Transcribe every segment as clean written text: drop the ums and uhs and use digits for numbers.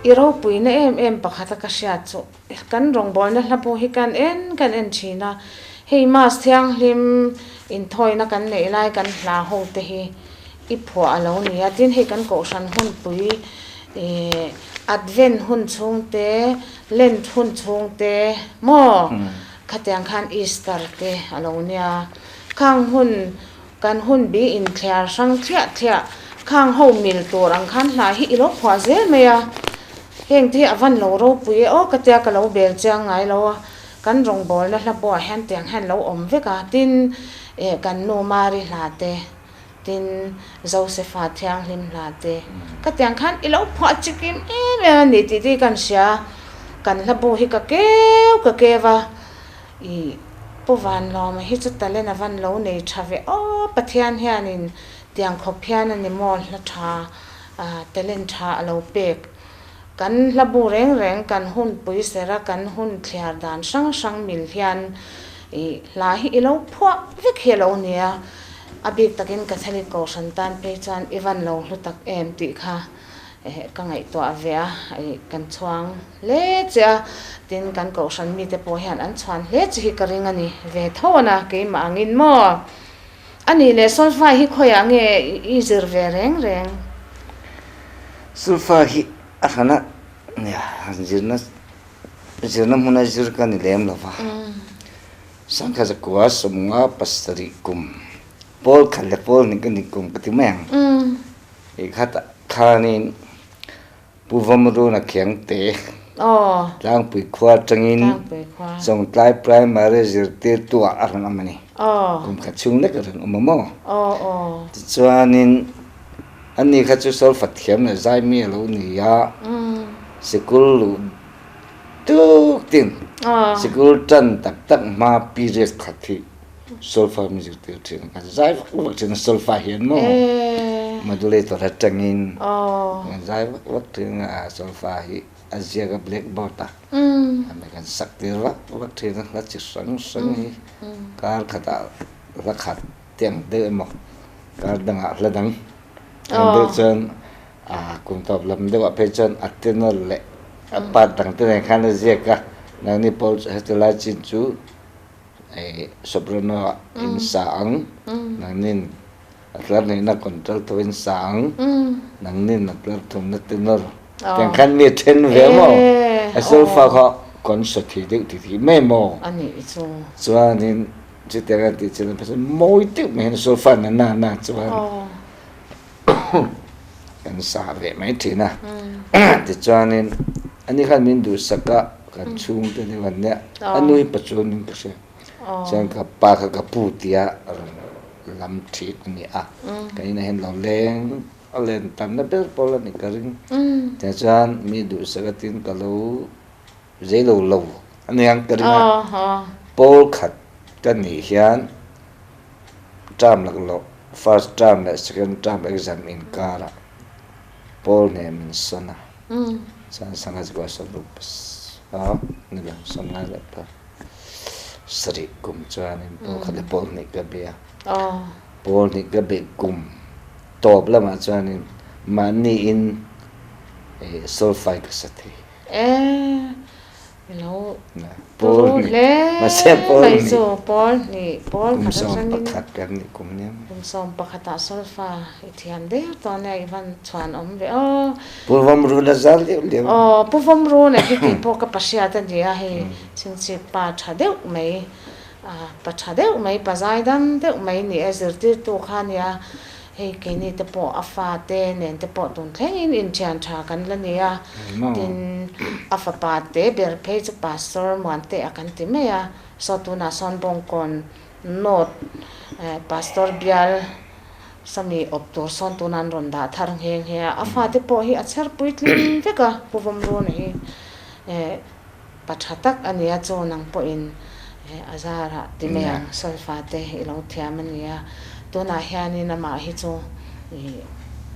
I ropuina em em pakhata ka hriat chu kan rawngbawlna hla pawh hi kan en kan en thin a, hei Mass thianghlim inthawina kan neih lai kan hla ho te hi i phuah a lo ni a, tin hei kan kohhran hunpui ih Advent hun chhung te, Lent hun chhung te maw khatiang khan Easter te a lo nia, khang hun Kan hun bi inthliar hrang thliah thliah khang ho mil tur ang khan hla hi i lo phuah zel mai a, heng te hi a van lo ropui e aw ka tia ka lo bel chiang ngai lo a, kan rawngbawlna hla pawh ah hian tiang hian lo awm vek a, tin eh kan nu Mari hla te, tin Josefa thianghlim hla te ka tiang khan i lo phuah chikim em em a ni tih te hi kan hria, kan hla bu hi ka keu ka keu a. I Pu Vanlawma hi chu talent a van lo nei tha ve aw, Pathian hianin tiang khawp hian a ni maw hla tha talent tha a lo pek. Kan hla bu reng reng kan hun pui ser a kan hun thliar dan hrang hrang mil hian i hla hi i lo phuah vek hi a lo nia, a bik takin Catholic Kohhran tan phei chuan i van lo hlu tak em tih kha Ka ngaihtuah ve a, kan chhuang hle che a, tin kan kohhran mite pawh hian an chhuan hle che hi ka ring a ni ve tho a na, keimah angin maw? A nih leh Solfa hi khawiah nge i zir ve reng reng? Solfa hi a hrana nia zirna zirna hmuna zir ka ni lem lo va, Sangkhat zakua sawmnga pasarih kum pawl khat leh pawl hnih ka ni kum ka ti mai ang. I khat khanin Pu Vawmruna Khiangte Tlangpui khua atangin Chawngtlai Primary zirtirtu ah a rawn awm a ni. Kum khat chhung lek a rawn awm a maw? Tichuanin ani kha chu solfa thiam leh zaimi a lo ni a, sikul luh tuk tin sikul tan tak tak hma period khat hi Solfa min zirtir thin a, zai vak vak thin a solfa hian maw modulator atangin zai vak vak thin a solfa hi a ziak a blackboard a kan sak tir vak vak thin a hla chi hrang hrang hi kar khatah hla khat te ang deuh emaw kar dangah hla dang ang deuh chuan kum tawp lam deuhah phei chuan a tenor leh a part dang te nen khan a ziak a nangni pawh heti lai chin chu Soprano in sa ang, nangnin a tlar neihna contralto in sa ang, nangnin a tlar thumna tenor. Tiang khan mi a then ve maw? A solfa kha concert hi deuh ti thih mai maw? Chuanin chutiang a tih chuan pasal mawi deuh mai hian solfa na na na chuan kan sa ve mai thin a. Tichuanin ani khan min duhsak a. Kan chhungte deuh an nia, a nu hi pachuan in ka hria. Chuan ka pa kha ka pu tia rawn lam thin a ni a. Ka inah hian lo leng a len tamna ber pawl a ni ka ring. Tiang chuan mi duhsak atin ka lo zei lo lo a ni ang ka ring a. Pawl khat ka nih hian term laklawh first term leh second term exam inkarah pawl hne min sawn a. Chuan sangha chu ka sawm a, ni lo sawm ngai leh ta. Sarih kum chuanin pawl khat leh pawl hnih ka bia. Pawl hnih ka bih kum tawp lamah chuanin mahni in solfai ka sa thei. I lo turu hle mai chu pawl hnih pawl khat atangin kum 11 ah solfa i thiam der tawh nia i van chhuan awm ve aw. Pu Vawmrun a zal deuh deuh. Aw Pu Vawmrun a hi tih pawh ka pahriat a ni a hei chhingchhip pa tha deuh mai pa tha deuh mai pa zaidam deuh mai ni e zirtirtu kha a nia. Hei keini te pawh a fa te nen te pawh tun thlengin inthian tha kan la ni a, tin a fapa te ber phei chu Pastor Muante a kan ti mai a, saw tunah sawn Bawngkawn North Pastor bial sawmi awp tur sawn tunah an rawn dah thar nghe nghe a, a fa te pawh hi a chher puitling vek a, Pu Vawmruna hi pa tha tak a ni a, chu nang pawhin a zarah ti mai ang, solfa te i lo thiam a ni a, tunah hianin amah hi chu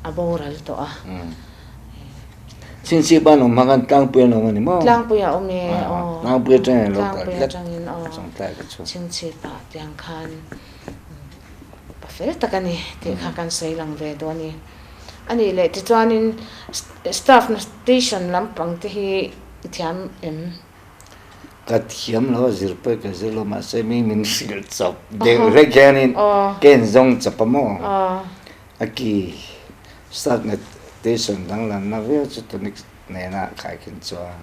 a boral tawh a. Chhinchhip an awm hmang khan tlangpui an awm a ni maw? Tlangpui a awm e, aw. Tlangpui atangin an lo kal tlat. Tlangpui atangin aw. Chhinchhipah tiang khan pa fel tak a ni tih kha kan sawi lang ve duh a ni. A nih leh tichuanin staff notation lampang te hi i thiam em? Ka thiam lo a, zir pawh ka zir lo mahse mi min hrilh chawp deuh hlek hianin ka inzawng chawp a maw? A ki staff notation danglamna viau chu tonic nena khaikhin chuan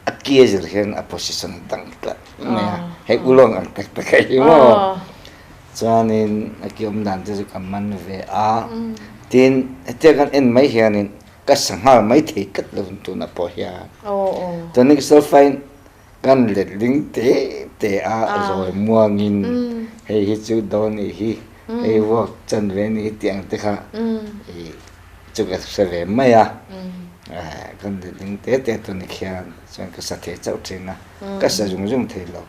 a ki a zir hian a position a dang tlat mai a, hei ulawng ang tak tak a hi maw? Chuanin a ki awm dan te chu ka man ve a, tin hetia kan en mai hianin ka sa nghal mai thei tlat lo tunah pawh hian tonic solfain kan letling te te a zawi muangin hei hi chu do nih hi hei vuak chan ve nih hi tih ang te kha ih chu ka hre ve mai a kan letling te te tonic hian chuan ka sa thei chauh thin a ka sa zung zung thei lo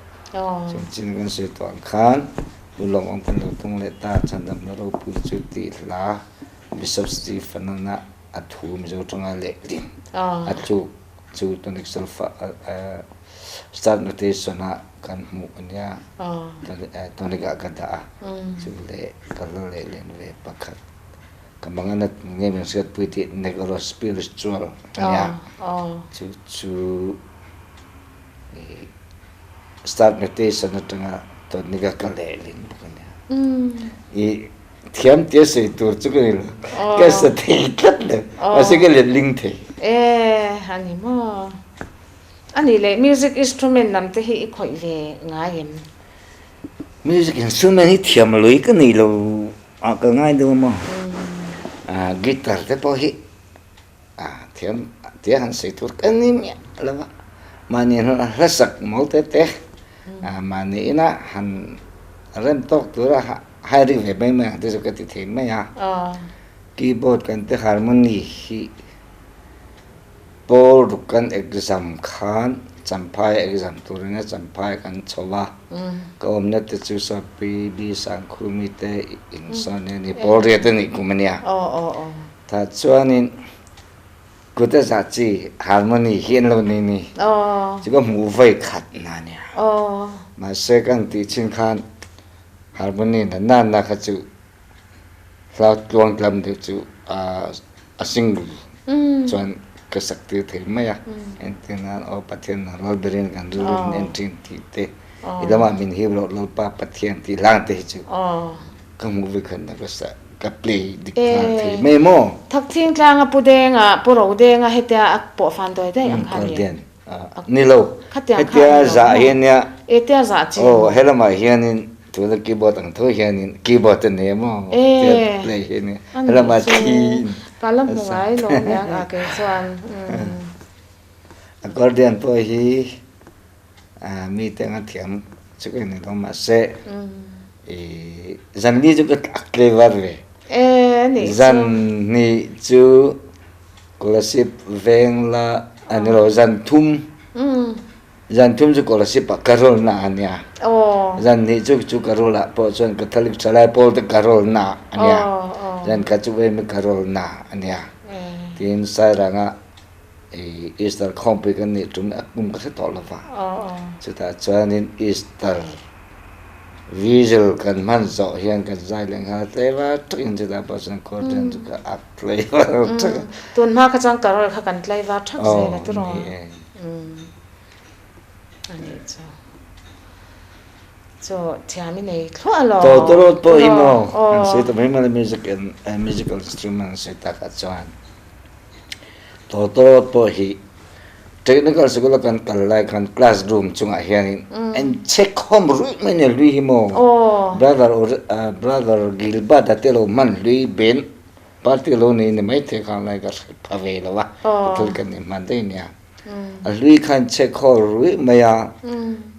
chanchin kan sawi tawh ang khan pu lawmawm kan lo tung leh ta chhandamna ropui chu tih hla Bishop Stephen-a a thu Mizo tanga lehlin a tluk chu tonic solfa start notation ah kan hmuh a nia tonic ah ka dah a chu leh ka la lehlin ve pakhat ka mang a nat nge min hriatpui tih Negro spiritual a nia chu chu Start notation atanga tonic a ka lehlin bawk a nia. I thiam tia sawi tur chu ka ni lo. Ka sa thei tlat lo. Mahse ka letling thei. E a ni maw? A nih leh music instrument lam te hi i khawih ve ngai em? Music instrument hi thiam lui ka nei lo a ka ngai deuh a maw? Guitar te pawh hi A thiam tia han sawi tur ka ni miah lo a, mahni hla sak mawl te te mahni ina han rem tawk tura hai rik ve mai mai ang te chu ka ti thei mai a. Keyboard kan te harmony hi pawl ruk kan exam khan Champhai exam turin a Champhai kan chho a, ka awmna te chu Sapi B Sangkhumi te insawn hi a ni, pawl riat a nih kum a nia. Tah chuanin kut a zah chi harmony hi an lo nei ni. Chu ka hmuh vawi khat na nia. Mahse kan tih chin khan harmony na na na kha chu hla tluang tlam deuh chu a single chuan ka sak tir thei mai a. Entir nan aw Pathian na rual berin kan rilru in en thin tih te i lamah min hip loh Lalpa Pathian tih hlang te hi chu ka hmuh vawi khat na ka sak. Ka play dik nghal thei mai maw? Thakthing tlanga Pu Denga, Pu Ro Denga hetia a pawh fan dawi daih ang kha ni. Ni lo, hetia zah hi ania. Hetia zah chi. Aw, helamah hianin tuna keyboard ang tho hianin keyboard a nei a maw? Hetia play hi ania. Helamah thli in. Ka la hmu ngai lo aniang a kei chuan. Accordion pawh hi Mi te anga thiam chu ka ni lo mahse i zan ni chu ka tlak tlei var ve. Zan hnih chu Kolasib veng la a ni lo zan thum zan thum chu Kolasib ah ka rawl na a nia. Zan hnih chu chu ka rawl ah pawh chuan Catholic thalai pawl te ka rawl na a nia. Zan khat chu Vemi ka rawl na a nia. Tin Sairanga I Easter khawmpui kan nih tum a kum ka hre tawh lo va. Chutah chuanin Easter Vigil kan hman zawh hian kan zai leh nghal tlem a, ṭhakin chutah pawh chuan Curtain chu ka ak tlei var ṭhak a. Tun hma kha chuan carol kha kan tlei var ṭhak zel a tiraw? A nih chu. Chu thiam i nei thluah alawm. Tawtawrawt pawh hi maw kan sawi ta mai mai music musical instrument an sawi takah chuan. Tawtawrawt pawh hi technical sikul a kan kal lai khan class room chungah hianin an che khawm ruih mai nia hlui hi maw brother brother Gilbert a te lo hman hlui ben party lo nei ni maithei khang lai ka hre pha ve lo a thil kan in hman daih nia a hlui khan che khawl ruih mai a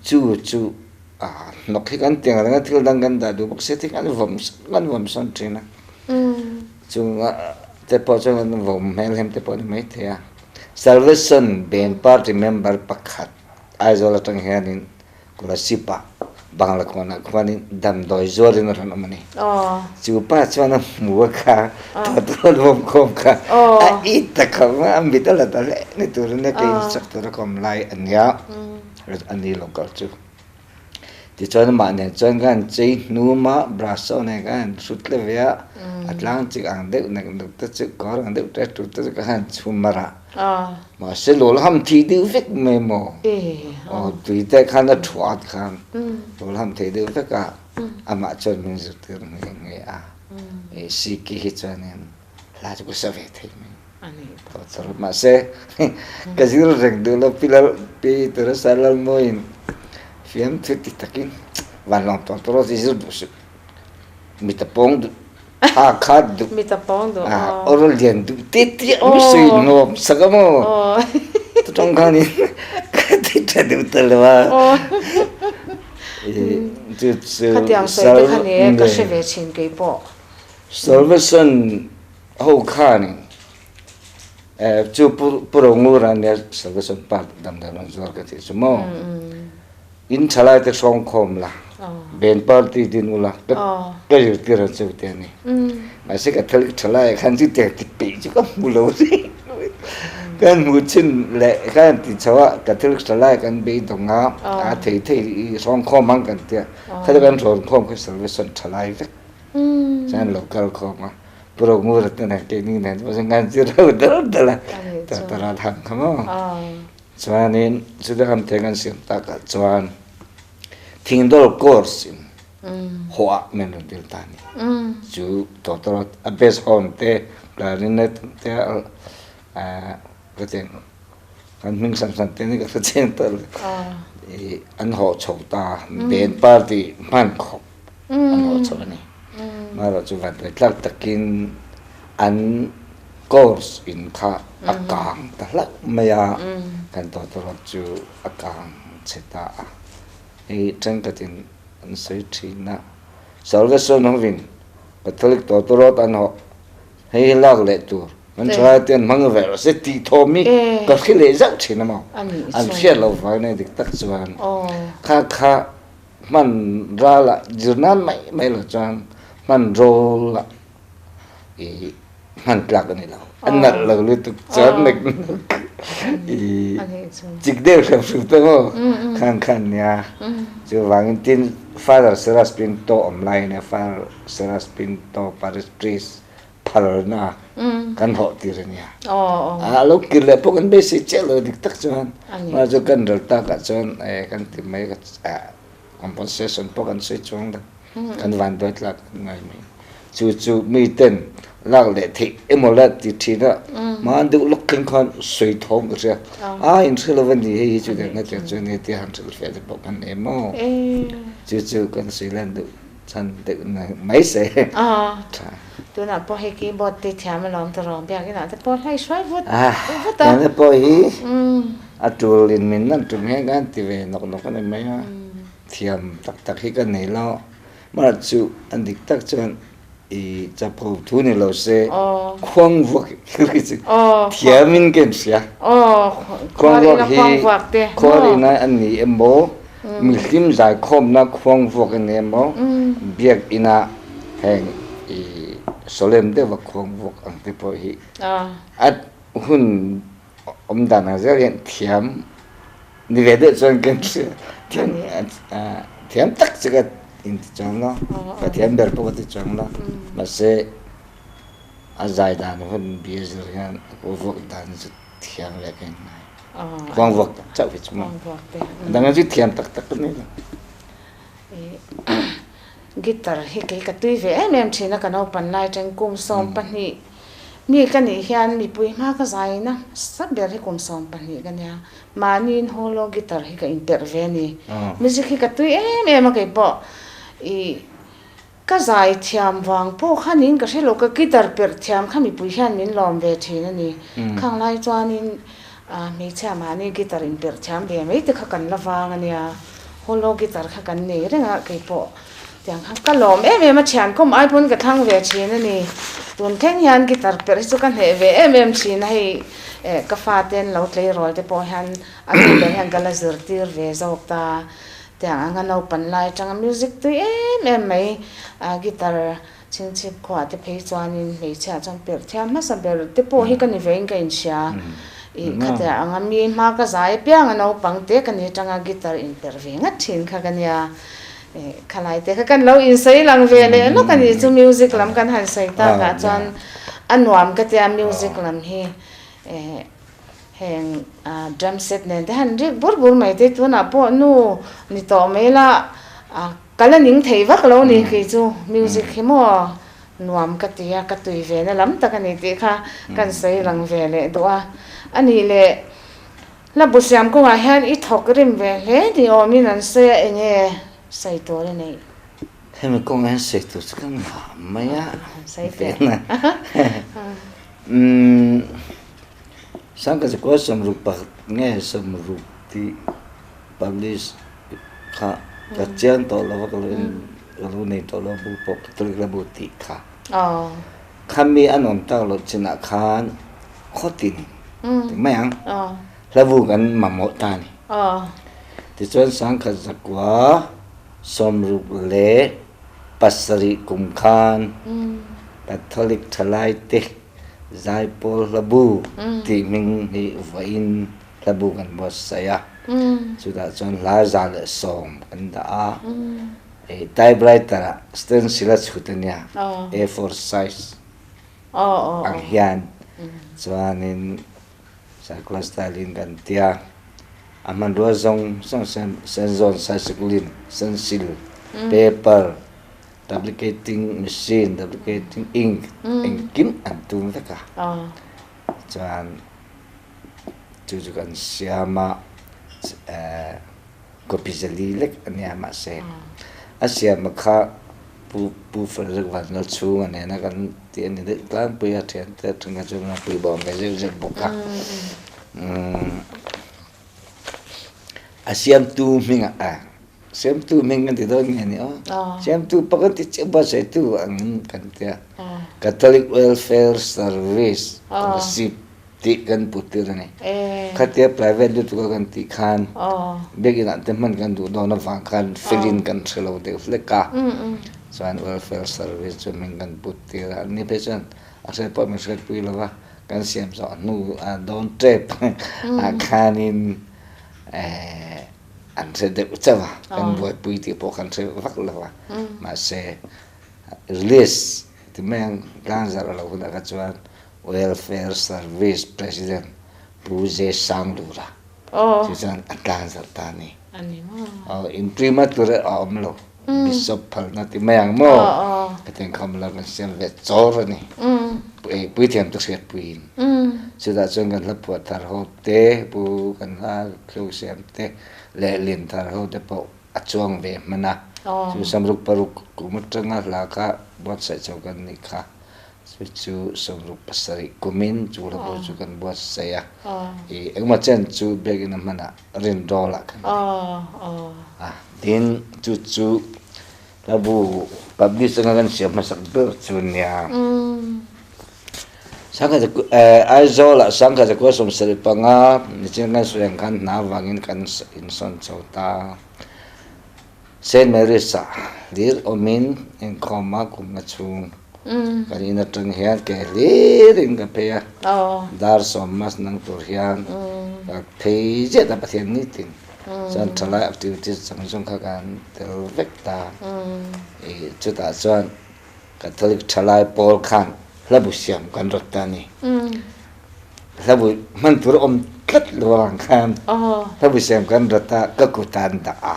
chu chu a hnawk hi kan tiang reng a thil dang kan dah duh bawk sia thil kan vawm kan vawm sawn thin a chunga te pawh chuan an vawm hmel hem te pawh a ni maithei a Salvation Band party member pakhat Aizawl atang hianin Kolasib ah Bangla kawnah khuanin damdawi zuarin a rawn awm a ni. Chu pa chuan a hmu a kha tawtawt vawm khawm kha a it ta khawm a, a mit a la ta hle ni turin a kei insak tura ka awm lai a nia, a ni lo kal chu. Tichuan amah nen chuan ka han chei hnum a, brush ho nen ka han hrut tle ve a, a tlang chik ang deuh nek nuk te chu kawr ang deuh ṭet ṭut te chu ka han chhum a rah. Mahse lawl ham thih deuh vek mai maw? Aw tui te khan a thuat khan lawl ham thei deuh vek a, amah chuan min zirtir nghe nghe a. Siki hi chuanin hla chu ka sa ve thei mai. Mahse ka zir reng duh lo pi lal pi Teresa Lalmuiin fiamthu ti takin vanlawng tawng tawrh i zir duh suh mi ta pawng duh tha kha duh mi ta pawng duh awrl lian duh te te mi sawi nuam sak a maw tawng khanin ka ti tha duh ta lo a chu chu khatiang sawi te kha ni e ka hre ve thin kei pawh Salvation Ho khanin chu Pu Rongura nia Salvation Park damdawi rawn zuar ka tih chu maw? In thalai te hrawng khawm la, Ben party din ula ka zirtir ang cheu te a ni. Mahse ka thil thalai ah khan chutiang ti peih chu ka hmu lo reng kan hmu chhin leh khan ti chho a, ka thil thalai kan beidawng a, a thei thei i hrawng khawm ang kan tia, khatia kan hrawn khawm kha Salvation thalai vek chuan lo kal khawm a. Pu Rongura te nen keini nen pawh chuan kan zir ho dal dal a, tara thang kha maw. Chuanin chutia kan theng kan siam takah chuan thingdawl course in hawh ah min rawn dil ta a ni. Chu tawtawrawt a best horn te clarinet te ka ti ang kan hming hran hran te ni ka hre chiang tawh lo an hawh chho ta band party hman khawp. an haw chho a ni. Amaherawh chu vanduai tlak takin an course in kha a kang ta hlauh mai a, kan tawtawrawt chu a kang chhe ta a. Hei thenkhatin an sawi thin a, Salvation hovin Catholic tawtawrawt an hawh, hei hi lak leh tur kan thalai te an hmang ve rawh se tih thawm hi ka hre leh zauh thin a maw? An hriat loh vang nia dik tak chuan kha kha Hman ralah zir nan mai mai lo chuan hman rawlah i hman tlak a ni lo. A nalh lo lutuk chuan nek nuk i chik deuh hrep hrep te maw khan khan nia. Chuvangin tin Father Serras Pinto awm lai ania Father Serras Pinto Parish Priest phalna kan hawh tir a nia. A lo kir leh pawh kan beisei chiah lo dik tak chuan mah chu kan ral takah chuan kan ti mai compensation pawh kan sawi chuang lo kan vanduai tlak kan ngai mai. Chu chu mi ten lak leh theih emaw la ti thin a mahni deuh lawk thleng khan sawi thawm ka hria a in hre lo a ni hei hi chu deuh na tiang chuan hetia han hrilh fiah te pawh kan nei maw chu chu kan sawi lan deuh Chhan deuh na mai se. Tha. Tunah pawh hei keyboard te thiam alawm ta rawh biakinah te pawh hlai hruai vut vut a. Tuna pawh hi a tul in min lan tum hian kan ti ve nawk nawk a ni mai a, thiam tak tak hi ka nei lo. Mahse chu a dik tak chuan i chapo thu ni lo se khuang vuak hi chu thiam in ka inhria. Khuang vuak hi khuar ina a ni emaw Mihlim zaikhawmna khuang vuak a ni emaw, biakina heng i sawlem deuha khuang vuak ang te pawh hi a hun awm dan ang zel hian thiam ni ve deuh chuan kan hria. Thiam thiam tak chu ka inti chuang lo, ka thiam ber pawh ka ti chuang lo. Mahse a zai dan hun bia zir hian a vuak dan chu thiam leh ka inngai. Khuang vuak tak chauh hi chu maw. Dang hi chu thiam tak tak ka nei lo. Guitar hi kei ka tui ve em em thin a ka naupan lai atang kum 12 mi ka nih hian mipui hma ka zai na sa ber hi kum 12 ka nia. Mahniin holo guitar hi ka inperh ve a ni. Music hi ka tui em em a kei pawh i Ka zai thiam vang pawh kha niin ka hre lo, ka guitar perh thiam kha mipui hian min lawm ve thin a ni. Khang lai chuanin hmeichhia mahni guitar in perh thiam ve mai te kha kan la vang a nia, holo guitar kha kan nei reng a, kei pawh tiang khan ka lawm em em a, thian kawm ai pawn ka thlang ve thin a ni. Tun thleng hian guitar perh hi chu ka hneh ve em em thin a, hei ka fate an lo tleirawl te pawh hian a duh ber hian ka la zirtir ve zawk ta. Tiang anga naupan lai atanga music tui em em mai a guitar chhingchhip khuah te phei chuanin hmeichhia chuan perh thiam hmasa ber te pawh hi ka ni vein ka inhria. Ih khatia anga mi hma ka zai apiang a naupang te ka ni atanga guitar inperh ve ngat thin kha ka nia. Khalai te kha kan lo insawi lang ve leh lawk a nih chu music lam kan han sawi tak ah chuan a nuam ka tia music lam hi heng drum set nen te han rik bur bur mai te tunah pawh nu ni tawh mai la ka la ning thei vak lo ni kei chu music hi maw nuam ka ti a ka tui ve na lam tak a ni tih kha kan sawi lang ve leh duh a a nih leh Hla bu siam kawngah hian i thawk rim ve hle ni awmin an sawi a, enge sawi tur i neih? Hemi kawngah hian sawi tur chu ka ngah mai a, Sawi teh. Umm Sangka chakua sawmruk pakhat nge sawmruk tih publish kha ka chiang tawh lo a, ka lo en ka lo nei tawh lo a bu pawh Catholic hla bu tih kha. Khami an awm tak loh chinah khan khawtin ti mai ang, hlavu kan mamawh ta a ni. Tichuan sangkhat zakua sawmruk leh pasarih kum khan Catholic thalaite Zaipawl hlabu tih hming hi vawiin hlabu kan buatsaih a, chutah chuan hla 110 kan dah a, hei typewriter ah stencil a chhut a nia, A four size ang hian chuanin circular style in kan tia, a hmanrua zawng zawng senzawn cycling stencil paper duplicating machine duplicating ink engkim an tum vek a, chuan. Chu chu kan siam a, copy zali lek a nia mahse a siam kha Pu Pu Frederick Vanlal chhunga nena kan tih a ni daih tlangpui a, thiante atanga chuan a pui bawm ve zeuh zeuh bawk a. A siamtu hmingah a siamtu hming kan ti dawn nge ni aw, siamtu pawh kan ti chiah buatsaihtu angin kan tia Catholic Welfare Service Scholarship tih kan put tir a ni. Khatia private lutuk a kan tih khan biakinn ah te hman kan duh dawn avang khan fill in kan hre lo deuh hlek a, chuan welfare service chu hming kan put tir a, ani phei chuan a hriat pawh min hriatpui lo va, kan siam zawh hnu a dawn tep ah khanin an hre deuh chauh a, kan buaipui tih pawh kan hre vak lo va, mahse release ti mai ang tlangzarh a lo hunah kha chuan Welfare Service President Pu J. Sanglura chu chuan a tlan zarh ta a ni. Aw, inprima tur a awm lo. Bishop phalna ti mai ang maw? Hetiang kha awm lo kan siam ve chawr a ni. Puithiam te hriatpuiin. Chutah chuan kan hla phuah thar ho te, Pu kan hla thluk siam te leh lin thar ho te pawh a chuang ve hman a. Chu samruk paruk kum atanga hla kha buatsaih chho kan nih kha. Chu chu 67 kumin chu hlabu chu kan buatsaih a, i engmaw chen chu biakinn a hmanah rinrawlah kan nei a, tin chu chu hlabu publish anga kan siam hmasak ber chu nia. Aizawlah 1975 nichin kan sawi ang khan hna avangin kan insawn chho ta. Saint Mary's ah hlir awmin inkhawm a kum na chhung kan in atang hian ke hlirin ka phei a, dar 10 mas nang tur hian ka phei zet a Pathian nitin chuan thalai activities zawng zawng kha kan tel vek ta i chutah chuan Catholic thalai pawl khan hlabu siam kan rawt ta a ni. Hlabu hman tur awm tlat lo avang khan hlabu siam kan rawt a, ka kut an dah a.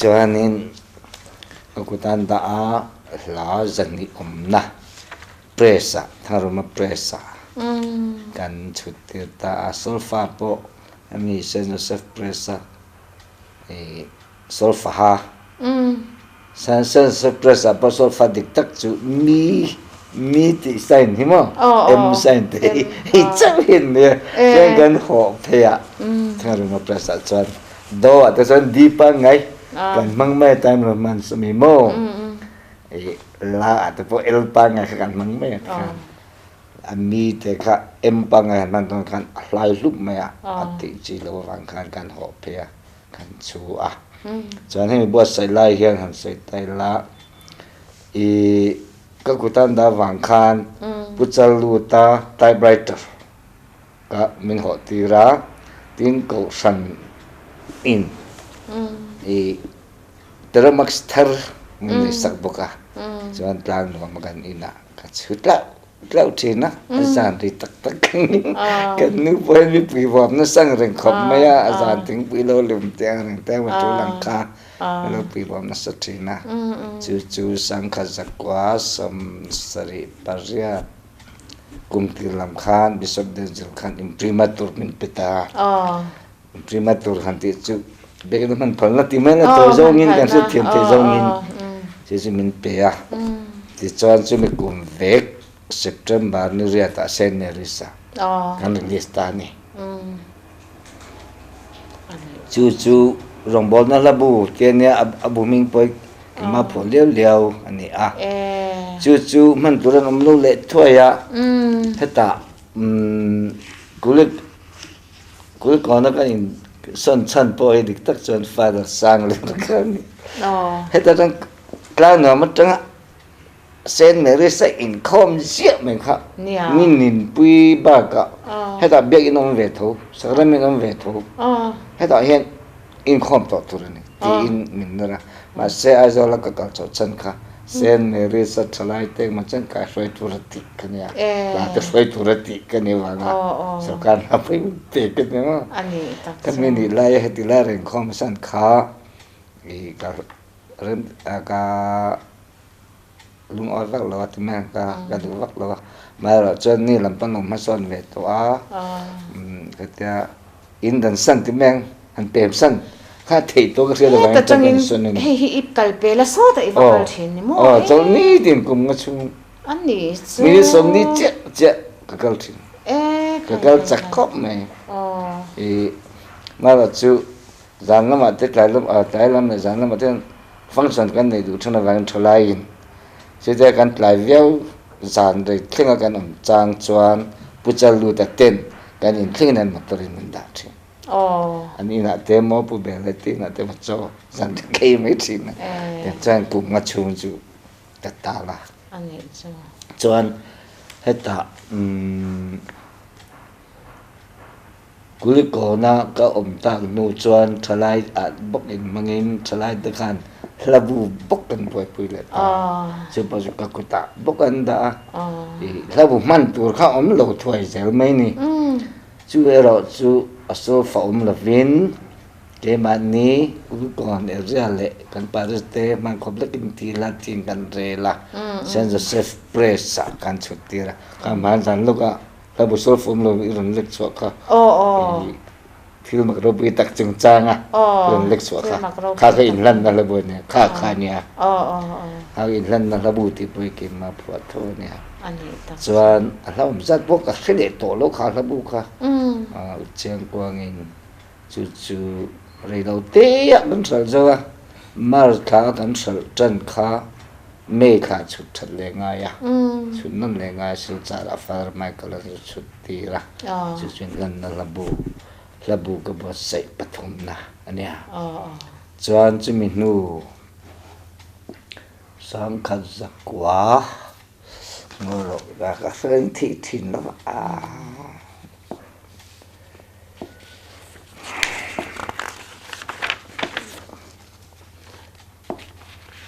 Chuanin ka kut an dah a, hla zahnih awmna press ah, Thangruma press ah kan chhut tir ta a. Solfa pawh hemi Saint Joseph press a Solfaha. Saint Press ah pawh solfa dik tak chu mi mi tih sign hi maw M sign te hi hei chauh hi an nia chuan kan hawh phei ah Thangruma Press ah chuan do ah te chuan D pangngai kan hmang mai a time Roman sawmi maw i la ah te pawh L pangngai kha kan hmang mai a tikhan a mi te kha M pangngai han hman dawn khan a hlai hlup mai a a tih chi loh avang khan kan hawh phei a. Kan chu a. Chuan hemi buatsaih lai hian han sawi ta ila, i ka kutan dah vang khan Pu Challuta typewriter ka min hawh tir a, tin Kohhran in i Teramax thar min neih sak bawk a, chuan tlang nuam a kan inah ka chhu tlauh tlauh thin a, a zan ri tak tak kan nu pawh hian mipui vuam nasa ang reng khawp mai a, a zan thingpui lo lum te ang reng te a tul ang kha a lo pui vuam nasa thin a, chu chu sangkhat zakua 78 kum tir lam khan Bishop Denzil khan imprimatur min pe ta a. Imprimatur han tih chu biakinn hman phalna tih mai la tawi zawngin kan hriat thiam theih zawngin chu chu min pe a. Tichuan chumi kum vek September ni riatah Saint Mary's ah kan release ta a ni. Chu chu rawngbawlna hla bu te ania a bu hming pawh hi keimah phuah liau liau a ni a. Chu chu hman tur an awm lo leh thuai a, hetah Kulik Kulkawna kan in sawn chhan pawh hi dik tak chuan Father sang leh ta kha a ni. Heta tang tlang nuam atanga Saint Mary's a inkhawm ziah mai kha ni ninpui bakah hetah biakinn awm ve tho, sakramen awm ve tho, hetah hian inkhawm tawh tur a ni tiin min nawr a. Mahse Aizawla ka kal chhoh chhan kha Saint Mary's a thalai te engmaw chen kai hruai tur a tih ka nia, hla te hruai tur a tih ka nih vanga sorkar hna pawh in pe ka ni maw. Ka mi nih laia heti lai reng khawm san kha i ka rem ka lungawi vak lo a ti mai ang ka ka duh vak lo a. Amaherawhchu chuan ni lam pawn lo hmasawn ve tawh a, hetia In dan san ti mai ang, han pem san kha theih tawh ka hriat avangin Heta tangin hei hi i kal pel a sawtah i va kal thin ni maw? Aw, chawlhni tin kum nga chhung A ni chu. Minute sawmni chiah chiah ka kal thin. Ka kal chak khawp mai. I mara chu zan lamah te tlai lam tlai lam leh zan lamah te function kan nei duh thin avangin thalaiin chutia kan tlai viau zan rei thlenga kan awm chang chuan Pu Challuta ten kan inthlengin an motor in min dah thin. An inah te emaw Pu Bela te inah te emaw chaw zan rei khei mai thin a. Tichuan kum nga chhung chu ka tal a. Chuan hetah umm. Kulikawna ka awm tak hnu chuan thalai ah bawk in hmangin thalai te khan hla bu bawk kan buaipui leh ta a, chu pawh chu ka kutah bawk an dah a, ih hla bu hman tur kha awm lo thuai zel mai ni. Chu erawh chu a sofa awm lovin keimahni Kulikawn area leh kan parish te hman khawp lekin thil a thing kan rel a, Saint Joseph Press ah kan chhut tir a, kha hman zan lawkah Ka bu sawl fum lo i rawn lek chhuah kha thil mak ropui tak chungchang a rawn lek chhuah kha kha ka inhlanna hla bu a nia kha kha a nia kha ka inhlanna hla bu tih pawh hi keimah phuah tho a nia chuan a hlauhawm zat pawh ka hre leh tawh lo kha hla bu kha Chiangkuangin chu chu reilo te ah kan hralh zo a March thla a kan hralh tan kha May thla chhut that leh ngai a, chhut nawn leh ngai a Silchar ah Father Michael a zu chhut tir a, chu chuan lanna hla bu, hla bu ka buatsaih pathumna a nia. Chuan chumi hnu sangkhat zakua ngaw rawh ka hre thih thin lo a.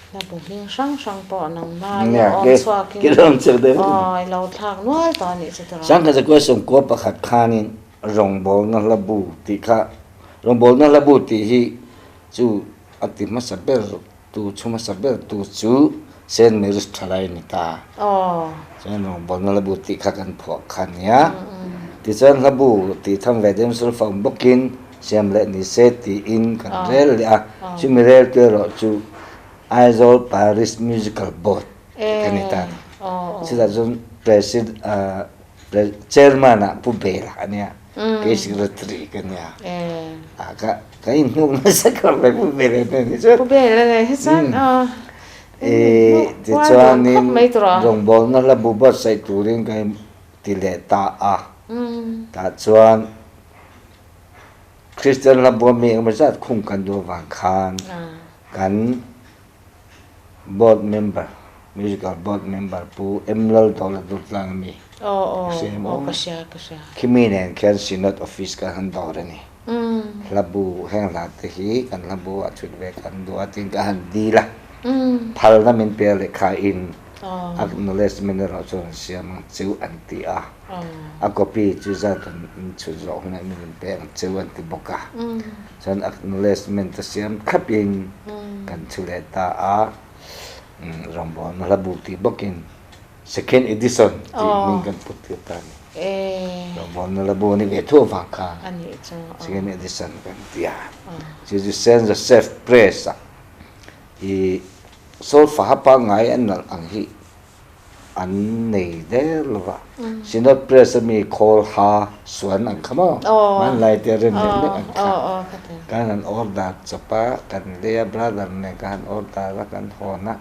Hla bu hming hrang hrang pawh nangmah i awm chhuakin aw i lo thlak nual tawh a nih chu tawrh. Sangkhat zakua sawmkua pakhat khanin rawngbawlna hla bu tih kha rawngbawlna hla bu tih hi chu a ti hmasa ber tu chhu hmasa ber tu chu Saint Mary's Thalai a ni ta. Chuan rawngbawlna hla bu tih kha kan phuah kha a nia. Tichuan hla bu tih tham ve deuhin sulfa awm bawkin Siam leh ni se tiin kan rel leh a, chumi rel tu erawh chu Aizawl Parish Musical Board tih ka ni ta a ni. Chutah chuan President Chairman ah Pu Bela a nia, kei Secretary ka nia. Ka ka inhmuh nasa khawp mai Pu Bela nen hi chuan. Pu Bela nen hi chuan Tichuanin rawngbawlna hla bu buatsaih turin ka ti leh ta a, tah chuan Kristian hla bawm mi engemaw zat khung kan duh avang khan kan board member, musical board member Pu M Laldawla Durtlang ami ka hria em aw? Khimi nen khian Synod office kan han dawr a ni. Hla bu heng hla te hi kan hla bu ah chhut ve kan duh a tiin ka han dil a. Phalna min pe a lehkha in acknowledgement erawh chuan an siam ang cheu an ti a. A copy chu zat an chhut zawh hunah min rawn pe ang cheu an ti bawk a. Chuan acknowledgement a siam thlap in kan chhu leh ta a. Rawngbawlna hla bu tih bawkin Second edition tih hming kan put tir ta a ni. Rawngbawlna hla bu a ni ve thu avang khan second edition kan ti a. Chu chu Saint Joseph Press ah i solfa ha pangngai an nalh ang hi an nei der lo va. Synod Press a mi khawl ha suan ang kha maw? Hmanlai te rem leh lek ang kha. Kan han order chawp a, kan lei a brother nen ka han order a kan hawn a.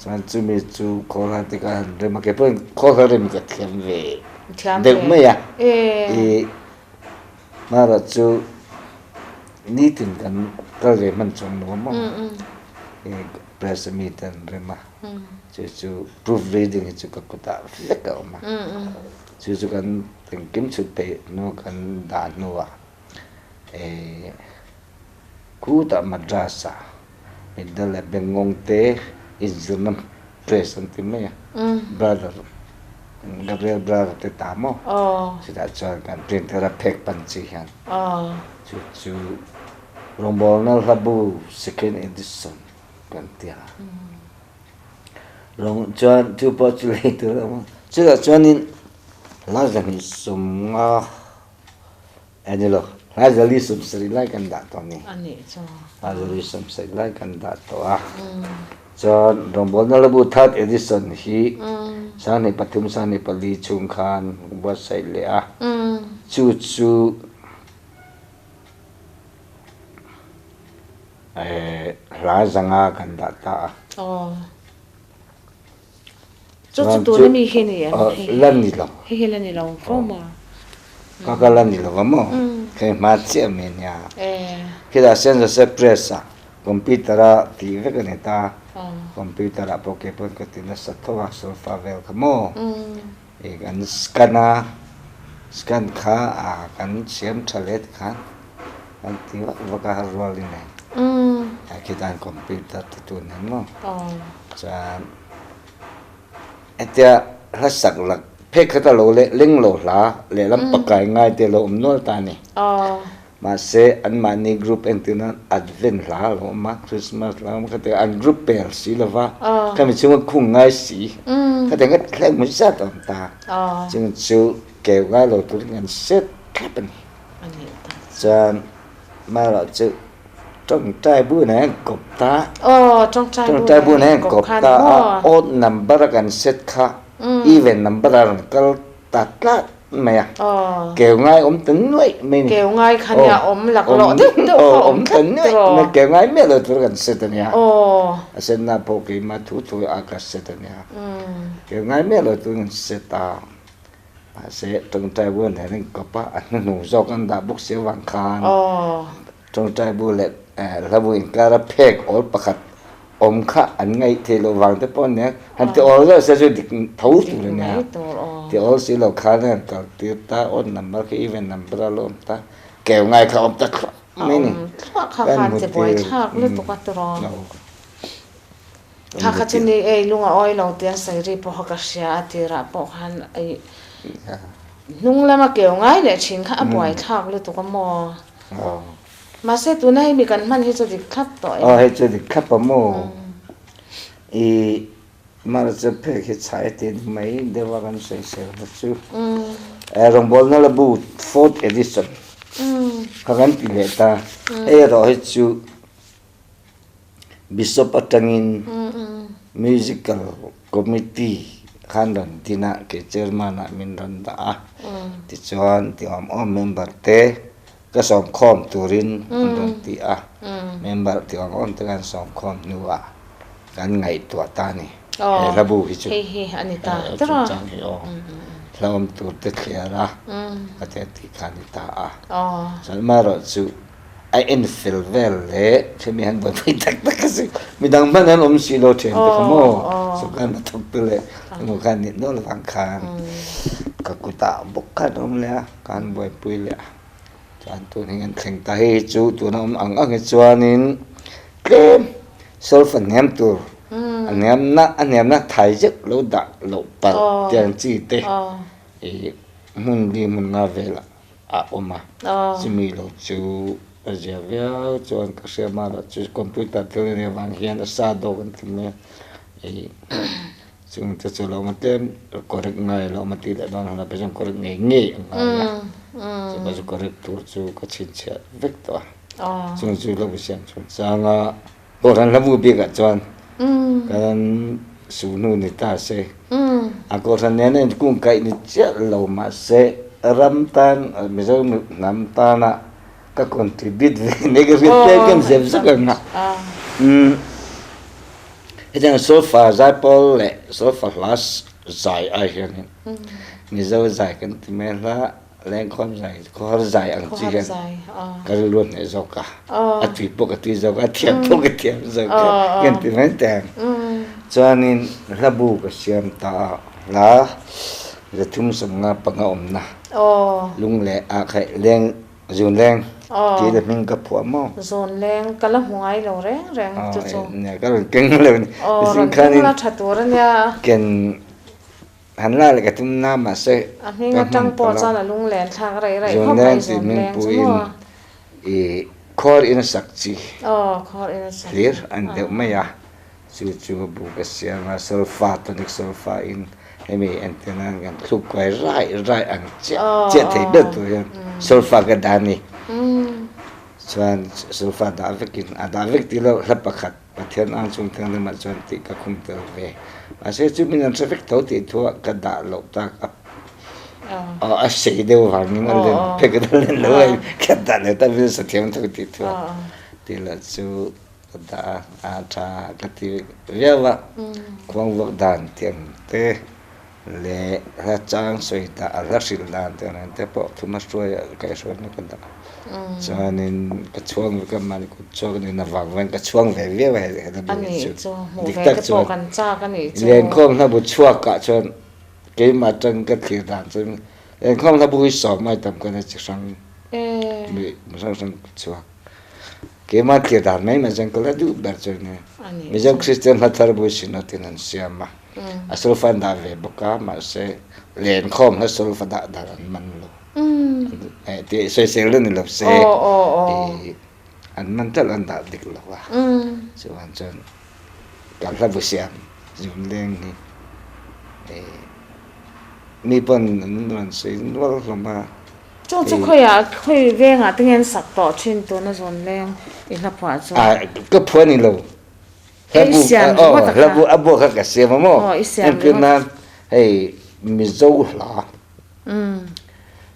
Chuan chumi chu khawl ha te ka han rem a, kei pawhin khawl ha rem ka thiam ve deuh mai a. I hmarah chu nitin kan kal ve hman chuang lo a maw? I press a mi te an rem a. Chu chu proof reading hi chu ka kutah vek a awm a, chu chu kan engkim chhut theih hnu kan dah hnuah eh khutah madrasa middle leh bengngawng te inzirna press an ti mai a, brother Gabriel brother te ta maw chutah chuan kan printer a phek pan chi hian chu chu rawngbawlna hlabu second edition. Kan ti a. Rawng chuan chu pawh chu lei tur a awm a. Chutah chuanin hla 250 a ni lo, hla 470 lai kan dah tawh a ni. Hla 470 lai kan dah tawh a. Chuan rawngbawlna hlabu third edition hi 23 24 chhung khan buatsaih leh a. Chu chu Hla zanga kan dah ta a. Aw. Chu chu tuna mi hi ni em? La ni lo. Hei hi la ni lo fo maw? Ka ka la ni lo va maw? Hei hma chiah mai a nia. Khitah Saint Joseph Press ah computer a tih vek a ni ta. Computer ah pawh kei pawn ka ti nasa tho a, solfa vel kha maw? I kan scan a, scan kha a kan siam tha leh tikhan kan ti vak vak a rual in nen a khitan computer te tu nen maw chuan hetia hla sak lak phek khat a lo leh leng lo hla lehlam pakai ngai te a lo awm nual ta a ni. Mahse, anmahni group entir nan Advent hla a lo awm a, Christmas hla a awm a, khatiang an group pel si lo va, khami chhunga khung ngai si, khatiang kha thleng hmun zat a awm ta. Chung chu keu ngai lo turin kan set thlap a ni. Chuan amaherawh chu tawngtai bu nen kawp ta, tawngtai bu nen kawp ta a, odd number a kan set kha even number a rawn kal ta tlat mai a, keu ngai awm ta nuaih mai ni. Keu ngai kha nia awm laklawh deuh deuh kha awm tlat tiraw. Awm keu ngai miah lo tur kan set a nia. A set na pawh keimah thu thu a ka set a nia. Keu ngai miah lo tur kan set a, mahse tawngtai bu nen an inkawp a, a hnuhnung zawk an dah bawk si avang khan tawngtai bu leh hlabu inkar a phek awl pakhat awm kha an ngaih theih loh vang te pawh ania, han ti awl deuh se chu dik tho tur ania, ti awl si lo khan an kal tir ta, odd number kha even number a lo awm ta, keu ngai kha awm ta thluah mai ni. Awm thluah kha khan che buai thlak lutuk a tiraw. Kha kha chu ni ei lung a awi lo tih an sawi ri pawh kha ka hria a tirah pawh khan ei hnung lama keu ngai leh thin kha a buai thlak lutuk a maw. Mahse tuna hei mi kan hman hi chu dik thlap tawh em? Aw hei chu dik thlap a maw? I hmar chu phek hi chhai ti mai deuh a kan sawi sel kha chu. Rawngbawlna la bu fourth edition kha kan ti leh ta. Hei erawh hi chu Bishop atangin Musical Committee khan rawn din a, kei Chairman ah min rawn dah a. Tichuan ti awm awm member te ka sawmkhawm turin an rawn ti a, member ti awm awm te kan sawmkhawm hnuah kan ngaihtuah ta a ni. He hla bu hi chu chungchang hi aw hla awm tur te thliar a ka ti a tih kha a ni ta a. Chuan amaherawhchu A en fel vel leh themi han buaipui tak tak a si. Midang hman an awm si lo thian te kha maw sawrkar hnathawk te leh emaw khan nih nual avang khan ka kutah bawk khan a awm leh a, ka han buaipui leh a. Chuan tun hi kan thleng ta hei hi chu tuna awm ang ang hi chuanin tlem solfa hniam tur a hniamna a hniamna thai zeuh lo dah loh palh tiang chi te ih hmun li hmun nga velah a awm a chumi lo chu a zia viau chuan ka hria mahla chu computer thil a nih avang hian a sa dawk an ti mai a ih. Chung te chu lo awm a tlem correct ngai lo awm a tih leh dawn hunah pawh chuan correct ngei ngei a ngai a, chuvang chu correct tur chu ka chhinchhiah vek tawh a, chung chu lo siam chung chang a, Kohhran hlabu bikah chuan kan su hnu ni ta se, a Kohhran nena inkungkaih ni chiah lo mahse ram tan Mizo hnam tana ka contribute ve nei ka hriat tlem tlem zep zep ang a. Hetiang solfa zaipawl leh solfa hla zai ai hianin Mizo zai kan ti mai a, hla lengkhawm zai, khawhar zai ang chi hian ka rilru a hneh zawk a, a tui pawh ka tui zawk a, a thiam pawh ka thiam zawk a, kan ti mai teh ang. Chuanin hla bu ka siam ta a, hla 355 awmna lungleh ah kha leng Zun leng tih le hming ka phuah maw? Zun leng ka la hmu ngai lo reng reng chu chu. Nia ka rawn keng lo ni. Aw rawn keng la tha tur a nia. Ken han la leh ka tum na mahse. A hming atang pawh chuan a lung len thlak raih raih khawp mai zun leng chu maw. I khawr in a sak chi. Aw khawr in a sak. Hlir an deuh mai a. Chu chu bu ka siam a, solfa, tonic solfa in hemi entir nan kan thluk kuai rai rai ang chiah chiah thei ber tur hian solfa ka dah a ni. Chuan solfa dah vekin a dah vek tih loh hla pakhat Pathian ang chung thianghlimah chuan tih ka khum tel ve. Mahse chu min an hre vek tho tih thuah ka dah loh tak a a sei deuh vangin a len phek a len lo a ka dah leh ta min sa thiam tho tih thuah tih lah chu Ka dah a, a tha ka ti viau a, khuang vuak dan tih ang te leh hla chang sawi dah a hla hrilh dan tih ang te pawh thuma hruai ah kaihhruai na ka dah a, chuanin ka chhuang ve ka mahni kut chhuak a ni na vang vang ka chhuang ve viau a he hla bu hi chu dik tak chuan lenkhawm hla bu chhuak ah chuan keimah atang ka thlir dan chuan lenkhawm hla bu hi sawm ai tam ka na chi hrang mi hrang hrang chhuak. Keimah thlir dan mai mai chuan ka la duh ber chu a ni. Mizo Kristian hla thar bu Synod in an siam a, a solfa an dah ve bawk a, mahse lenkhawm hla solfa dah dan an man lo. Tih sawisel na ni lo se, an man talh an dah dik lo a, chuvang chuan ka hla bu siam zum leng hi mi pawn an rawn sawi nual hlawm a. Chu chu khawiah khawi vengah te nge an sak tawh thin tuna zawn leng i hla phuah chu? Ah ka phuah ni lo. I siam ringawt a kha. Hla bu a buak kha ka siam a maw? Aw i siam ringawt. Entir nan hei Mizo hla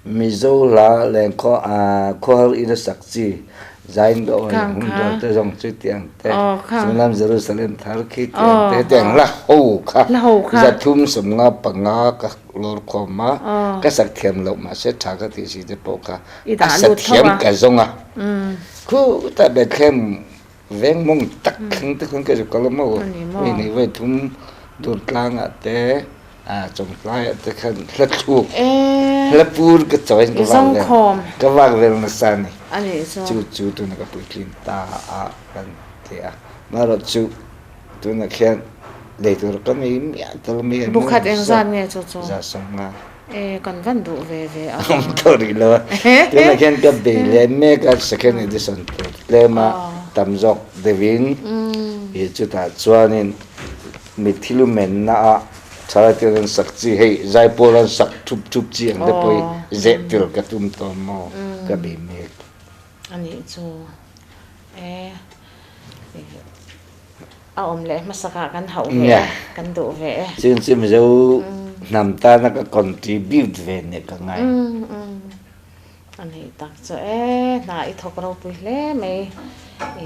Mizo hla lengkhaw ah khawhar in a sak chi Zain ka awi hun rual te zawng chu tiang te chunglam Jerusalem thar khi tiang te hetiang hla ho kha 355 ka lawr khawm a ka sak thiam loh mahse tha ka tih si te pawh kha a sa thiam ka zawng a khutah Bethlehem veng mawng tak thleng te khan ka zu kal a maw hei nei vawi thum Durtlangah te Chawngtlaiah te khan hla thluk hla pur ka chawi in ka vak vel ka vak vel nasa a ni chu chu tuna ka puitlin ta a kan ti a marawh chu tunah khian lei tur ka nei miah tel mai a Bukhat engzat nge chu chu za sawmnga e kan van duh ve ve a awm tawh rih lo a tunah khian ka bei leh mek a second edition tur tlem a tam zawk deuhin ih chutah chuanin Mitthi lu menna ah thalai ten an sak chi hei zaipawl an sak thup thup chi ang te pawh hi zeh tel ka tum tawh maw ka bei mek. A nih chu e a awm leh hmasak ah kan hauh ve e kan duh ve e. Chin chu Mizo hnam tana ka contribute ve nek ka ngai. A nih tak chu e hna i thawk ropui hle mai i.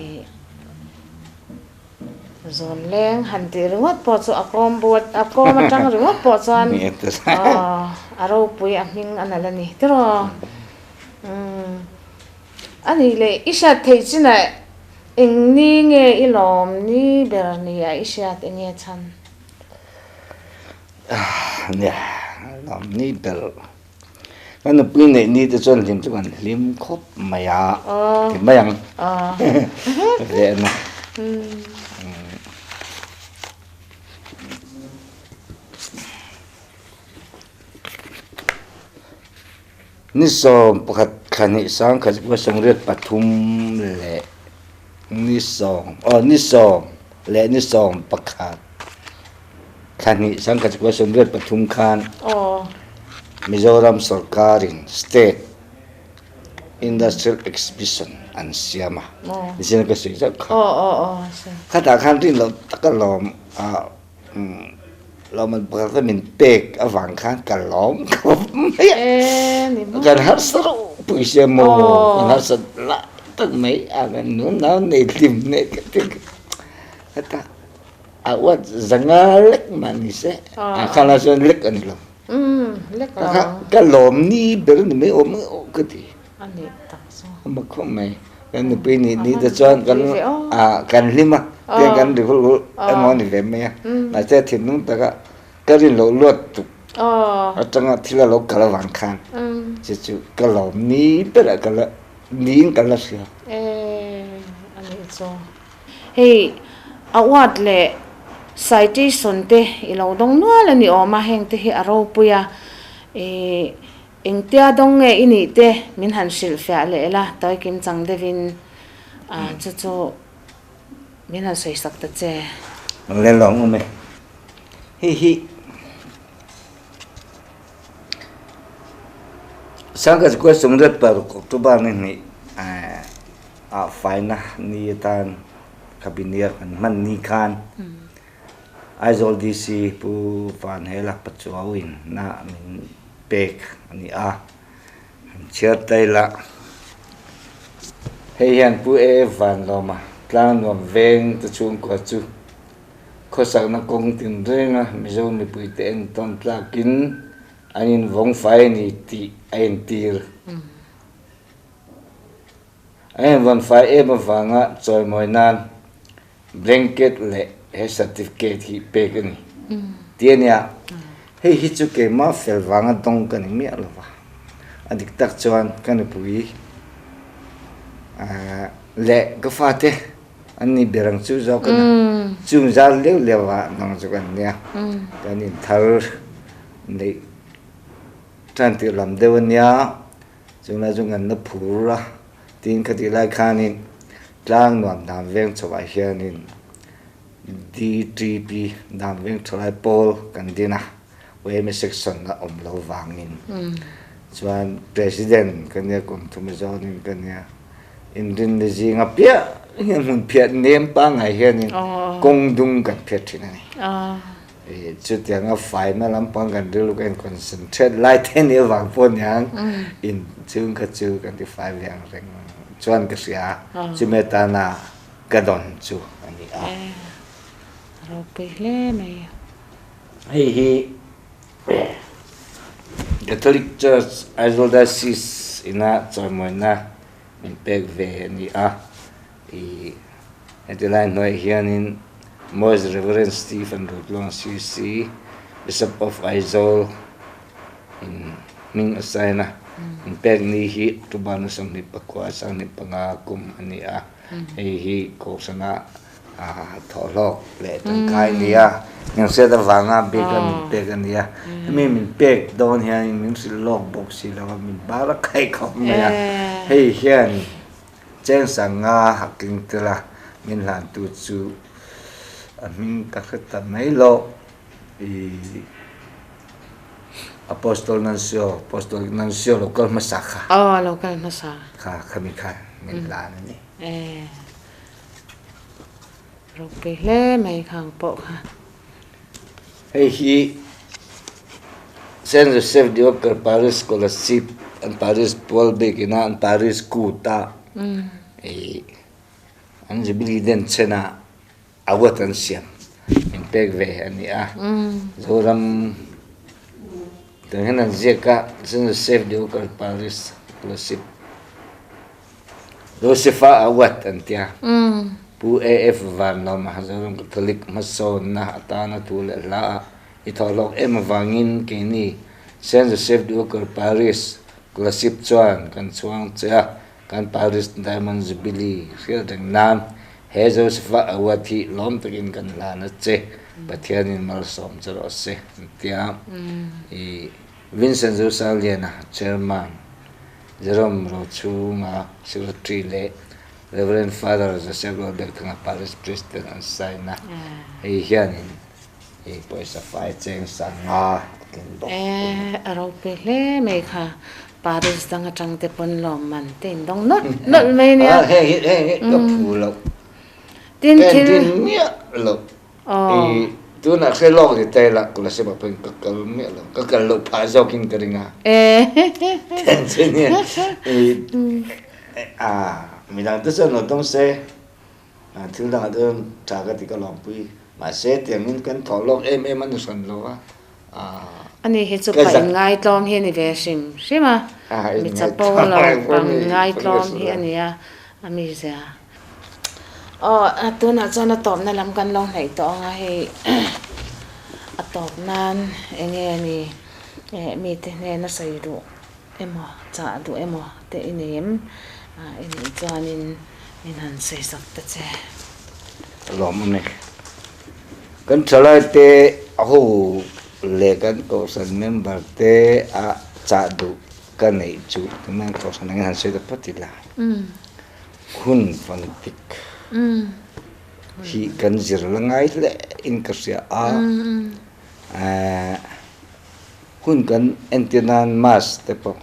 Zawn leng han tih ringawt pawh chu a kawm bu a kawm atang ringawt pawh chuan a ropui a hming a nalh a ni tiraw umm a nih leh i hriat theih chinah eng ni nge i lawm ni ber ni a i hriat eng nge chhan? Nia lawm ni ber. Kan nupui neih ni te chuan hlim chu kan hlim khawp mai a, ti mai ang lehna. Ni 11 thla hnih sangkhat zakua 83 leh ni sawm aw ni sawm leh ni 11 thla hnih sangkhat zakua 83 khan Mizoram sawrkarin State Industrial Exhibition an siam a, nichin ka sawi zauh kha. Khatah khan rin loh tak a lawm a. Lawmman pakhat kha min pek avang khan ka lawm khawp mai a, kan harsa ropui sia maw, kan harsa lai tak mai a, kan nunau nei hlim nei ka ti heta a uat zanga lek mah ni se, a khan lai chuan lek a ni lo, ka lawm ni ber ni mai awm ka ti. A mak khawp mai. Kan nupui nih ni te chuan kan ah kan hlim a, tiang kan ri hulh hulh emaw a ni ve mai a. Mahse thinlung taka ka rin loh luat tuk atanga thil a lo kal avang khan chu chu ka lawm ni berah ka la niin ka la hria. A nih chu. Hei award leh citation te i lo dawng nual a ni awm a, heng te hi a ropui a, ih Engtia dawng nge i nih te min han hrilhfiah leh la, tawi kim chang deuhin chu chu min han sawi sak ta che. Le lawng awm e. Hei hi Sangha Square 26 October ni hnih ah faina ni atan Cabinet an hman ni khan Aizawl DC Pu Vanhela Pachuau-in na min pek a ni a, han chhiar ta ila. Hei hian Pu AF Vanlawma Tlangnuam veng te chhungkua chu khawsakna kawng tinrenga Mizo mipuite entawn tlakin an invawng fai a ni tih a entir. An invawn fai em avanga chawimawi nan Blanket leh he certificate hi pek a ni tih a nia. Hei hi chu keimah fel vanga dawng ka ni miah lo va, a dik tak chuan ka nupui leh ka fate an ni ber ang chu zawk a ni. Chung zar leuh leuh ah dawng chu kan nia, kan inthar neih tan tirh lam deuh a nia, chunglai chu nganna phur a. Tin khatih lai khanin tlang nuam dan veng chhoah hianin DTP dan veng thalai pawl kan din a, yma section a awm lo vangin chuan President ka nia kum thum zawnin ka nia inrinni zinga piah hian hmun phiat nem pangngai hianin kawng dung kan phiat thin a ni. Chutianga faina lampang kan rilru kan concentrate lai te ni avang pawh niang in chung kha chu kan ti fai ve ang reng chuan ka hria a, chumi atana ka dawn chu a ni a. Ropui hle mai. Hei hi Catholic Church Aizawl Diocese ina chawimawina min pek ve a ni a. I heti lai hnuaiah hianin Most Reverend Stephen Rutluang CC, Bishop of Aizawl in hming a sign a, in pek ni hi October ni 24 25 kum a ni a, hei hi Kohhrana thawhhlawk leh tangkai a ni a, hming hriat avanga bik a min pek a ni a, hemi min pek dawn hianin min hrilh lawk bawk si lo a, min bar a khaih khawp mai a, hei hian Cheng sanga a keng tel a, min hlantu chu a hming ka hre ta mai lo. I Apostol Nancio, Apostolic Nancio lo kal hmasa kha. Aw, lo kal hmasa. Kha, khami khan min hlan a ni. E, ropui hle mai khang pawh kha. Hei hi Saint Joseph de Worker Parish Scholarship an parish pual biakina an parish kut a ih an jubilee den chen a award an siam min pek ve a ni a Zoram tah hian an ziak a Saint Joseph de Worker Parish Scholarship Joseph-a award an ti a. Pu AF Vanlawma Zoram Catholic hmasawnna atana thu leh hla a i thawhhlawk em avangin keini Saint Joseph de Worker Parish. Kolasib chuan kan chhuang che a, kan Paris Diamond Jubilee hriat reng nan he Joseph-a award hi lawm takin kan hlan a che, Pathianin malsawm che rawh se an ti a. I Vincent Zosangliana, Chairman, Jerome Rochhunga, Secretary leh Rev. Father Joseph Lalbiakthanga Parish Priest ten an sign a, hei hianin i pawisa fai cheng sanga a tling bawk. E, a ropui hle mai kha. Paris dang atang te pawn lawm man te in dawng nawlh nawlh mai nia. A, heng hi heng hi ka phu loh. Tin thil. Ka entin miah loh. I tunah hre lawk ni ta ila Kolasib ah pawhin ka kal miah lo. Ka kal loh phah zawkin ka ring a. E. Then chu nia i a midang te chuan lo dawng se. Thil dangah chuan tha ka ti ka lawmpui. Mahse tiangin kan thawh lawk em em a ni hran lo a. Ani hi chu pa inngaitlawm hi a ni ve hrim hrim a. Mi chapo lo pa inngaitlawm hi a ni a, a mizia. Aw tunah chuan a tawpna lam kan lo hnaih tawh ang a, hei a tawp nan eng nge ni mite hnena sawi duh emaw chah duh emaw te i nei em? I neih chuanin min han sawi sak ta che. Ka lawm awm e. Kan thalai te a ho leh kan kohhran member te a chah duh ka neih chu tunah kohhran angin han sawi ta phawt ila. Hun fantik hi kan zir la ngai hle in ka hria a. Hun kan entir nan mass te pawh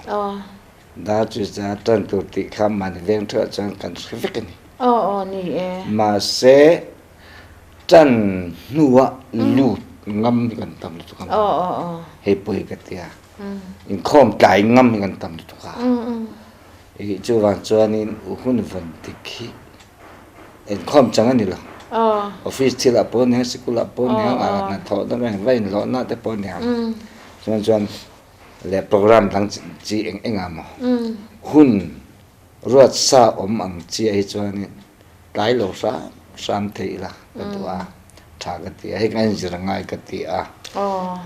dar chu za tan tur tih kha mahni veng theuh ah chuan kan hre vek a ni. Mahse tan hnua lut ngam hi kan tam lutuk a hei pawi ka ti a, inkhawm tlai ngam hi kan tam lutuk a, chuvang chuanin hun vawn dik hi Inkhawm chang a ni lo. Office thil ah pawh a niang, sikul ah pawh a niang, hnathawh na reng va inhlawh na te pawh a niang. Chuan chuan leh program dang chi eng eng ah maw hun ruat sa awm ang chiah hi chuanin tlai lo hram hram thei ila ka duh a, tha ka ti a, hei ka inzir angai ka ti a.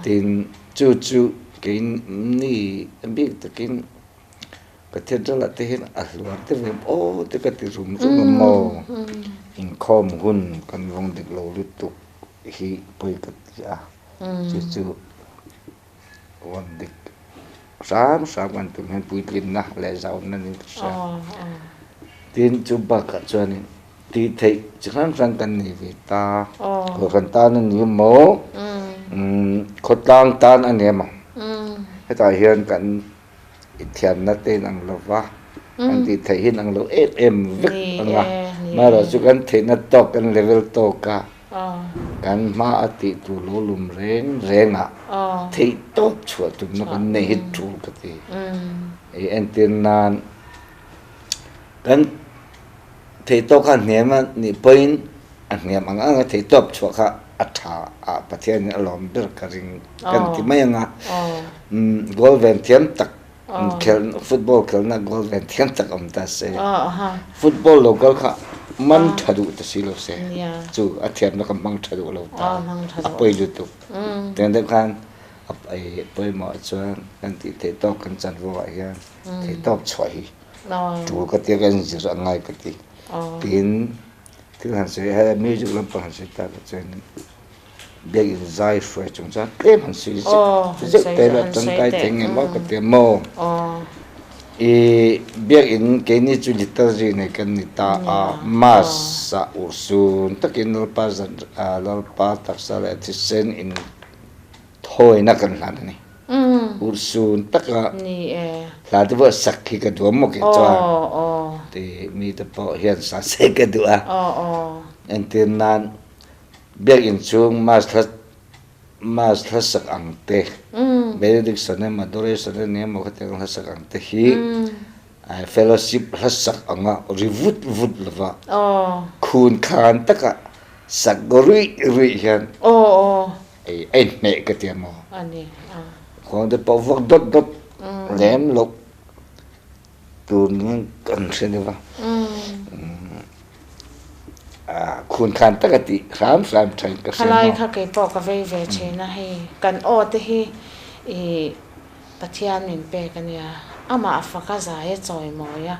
Tin, chu chu keini bik takin Cathedral ah te hian a hluar te ve aw te ka ti rum rum a maw inkhawm hun kan vawng dik lo lutuk hi pawi ka ti a chu chu vawng dik hram hram kan tum hian puitlinna leh zauna niin ka hria tin chu bakah chuanin tih theih chi hrang hrang kan nei ve ta kohhran tan a ni maw khawtlang tan a ni emaw hetah hian kan I thiamna te in ang lo va, kan tih theih hi in ang lo em em vek ang a, amaherawh chu kan theihna tawk kan level tawk a, kan hma a tih tur lo lum reng reng ah theih tawp chhuah tumna kan nei hi tul ka ti. I entir nan kan theih tawk kha a hniam a nih pawhin a hniam ang ang a theih tawp chhuah kha a tha a Pathian in a lawm ber ka ring kan ti mai ang a goal ven thiam tak khelh football khelhna goal ven thiam tak awm ta se football lo kal kha man tha duh ta si lo se chu a thiamna kha hmang tha duh lo ta a pawi lutuk tiang deuh khan a pawimawh chuan kan tih theih tawk kan chanvo ah hian theih tawp chhuah hi tul ka tia ka inzir a ngai ka ti tin Thil han sawi he music lampang han sawi tak ah chuan biakinn zai hruai chung chuan tlem han sawi zeuh zeuh te ila tangkai thei nge maw ka ti a maw i biakinn keini chu liturgy nei kan ni ta a mass ah urhsun takin Lalpa zan Lalpa taksa leh thisen in Thawina kan hlan a ni. Urhsun taka hla te pawh sak hi ka duh a maw kei chuan ti mi te pawh hian sa se ka duh a. Entir nan biakinn chhung mass hla mass hla sak ang te benediction emaw adoration emaw khatiang hla sak ang te hi fellowship hla sak anga ri vut vut lova khun khan taka sak ruih ruih hian Ei a inhmeh ka ti a maw? A ni a. Khuang te pawh vuak dawt dawt lem loh tur niin kan hre deuh a. Khun khan tak a tih hram hram thain ka hria maw? Khalai kha kei pawh ka vei ve thin a, hei kan aw te hi i Pathian min pek a nia. Amah faka zai a chawimawi a,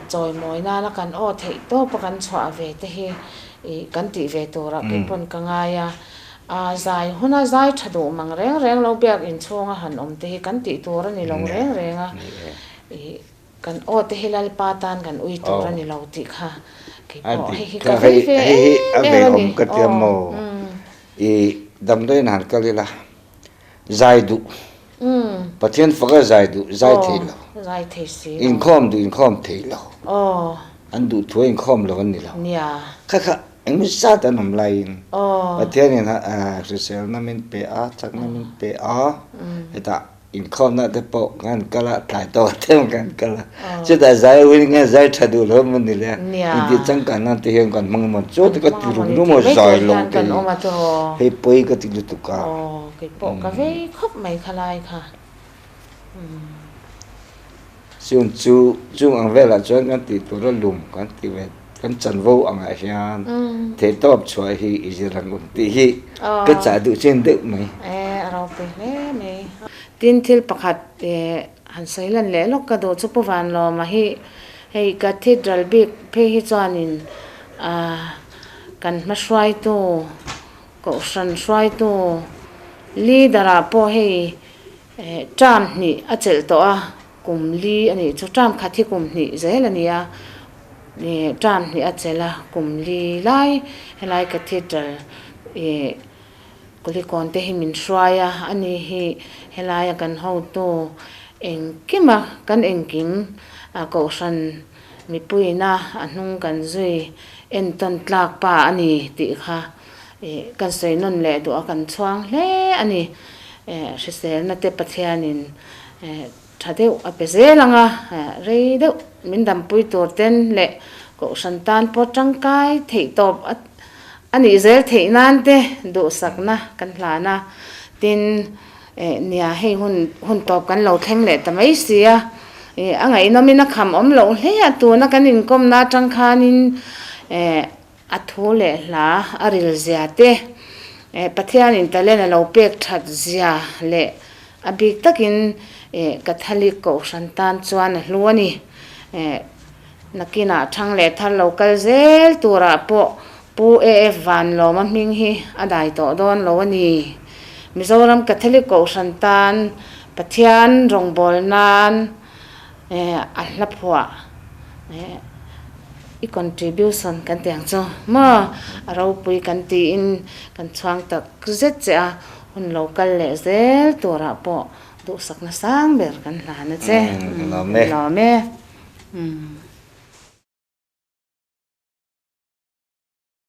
chawimawi nana kan aw theih tawp a kan chhuah ve te hi ih kan tih ve turah kei pawn ka ngai a. A zai huna zai tha duh mang reng reng lo biak inchhunga han awm te hi kan tih tur a ni lo reng reng a. Ih kan aw te hi Lalpa tan kan ui tur a ni lo tih kha kei pawh hei hi ka vei ve em em a ni. Aw umm. Ih damdawiin han kal ila zai duh Pathian faka zai duh zai thei lo. Zai thei si lo. Inkhawm duh inkhawm thei lo. An duh thu a inkhawm lo an ni lo. Kha kha engemaw zat an awm laiin Pathianin hriselna min pe a, chakna min pe a, hetah inkhawmna te pawh kan kal a, tlai tawk te kan kal a. Chutah zai huin nge zai tha duh lo emaw ni le, intih changkan nan te hian kan hmang emaw chu te ka ti rum rum a, zai lo te hi hei pawi ka ti lutuk a. Kei pawh ka vei khawp mai kha lai kha. Chung chu chung ang velah chuan kan tih tur a lum kan ti ve kan chanvo angah hian theihtawp chhuah hi i zir ang u tih hi ka chah duh chin deuh mai. E a ropui hle mai. Tin thil pakhat han sawi lan leh lawk ka duh chu Pu Vanlawma hi hei Cathedral bik phei hi chuanin kan hmahruaitu Kohhran hruaitu leader ah pawh hei term hnih a chelh tawh a, kum li a nih chu term khat hi kum hnih zel a ni a, term hnih a chelh a kum li lai helai cathedral ih Kulikawn te hi min hruai a, ani hi helaia kan hotu engkima kan engkim kohhran Mipuiina a hnung kan zui entawn tlak pa a ni tih kha kan sawi nawn leh duh a, kan chhuang hle a ni. Hriselna te Pathianin tha deuh a pe zel ang a, rei deuh min dampui tur ten leh Kohhran tan pawh tangkai theih tawp a nih zel theih nan te duhsakna kan hlan a, tin, Eh nia hei hun hun tawp kan lo thleng leh ta mai si a, eh a ngaihnawmin a kham awm loh hle a tuna kan inkawmna atang khanin eh a thu leh hla a ril zia te eh Pathianin talent a lo pek that zia leh a bik takin eh Catholic Kohhran tan chuan a hlu a ni. Eh nakinah thang leh thar lo kal zel turah pawh Pu AF Vanlawma hming hi a dai tawh dawn lo a ni. Mizoram Catholic Kohhran tan Pathian rawngbâwl nan a hla phuah i contribution kan ti ang chu maw a ropui kan tiin kan chhuang tak zet che a, hun lo kal leh zel turah pawh duhsakna sang ber kan hlan a che. Lawm e.